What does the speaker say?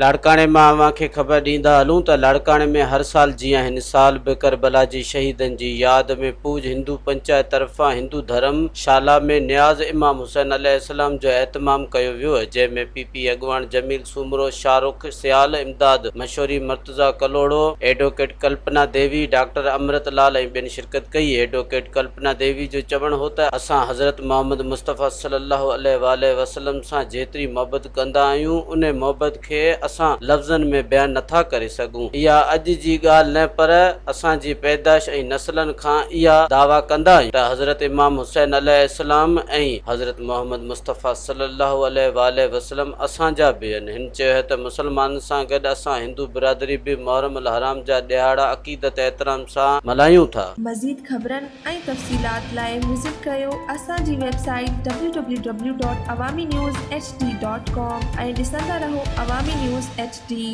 لاڙڪاڻي مان اوهان کي خبر ڏيندا هلون ته لاڙڪاڻي ۾ هر سال جيان هن سال به ڪربلا جي شهيدن جي ياد ۾ پوڄ هندو پنچائت طرفان هندو ڌرم شالا ۾ نياز امام حسين عليه السلام جو اهتمام ڪيو ويو جنهن ۾ پي پي اڳواڻ جميل سومرو، شاهرخ سيال، امداد مشوري، مرتضيٰ ڪلهوڙو، ايڊووڪيٽ ڪلپنا ديوي، ڊاڪٽر امرت لال ۽ ٻين شرڪت ڪئي. ايڊووڪيٽ ڪلپنا ديوي جو چوڻ هو ته اسان حضرت محمد مصطفيٰ صلي الله عليه واٰله وسلم سان جيتري محبت ڪندا آهيون، انهي محبت کي اسان لفظن ۾ بيان نٿا ڪري سگهون. اها اڄ جي ڳالهه نه پر اسان جي پيدائش ۽ نسلن کان اها دعويٰ ڪندا آهيون ته حضرت امام حسين عليه السلام ۽ حضرت محمد مصطفيٰ صلي الله عليه واٰله وسلم اسان جا به آهن. هن چيو ته مسلمانن سان گڏ اسان هندو برادري به محرم الحرام جا ڏهاڙا عقيدت احترام سان ملهايون ٿا. مزيد خبرن ۽ تفصيلات لاء وزٽ ڪريو اسان جي website W W W dot Awami news H D dot com ۽ ڏسندا رهو عوامي نيوز ايڇ ڊي.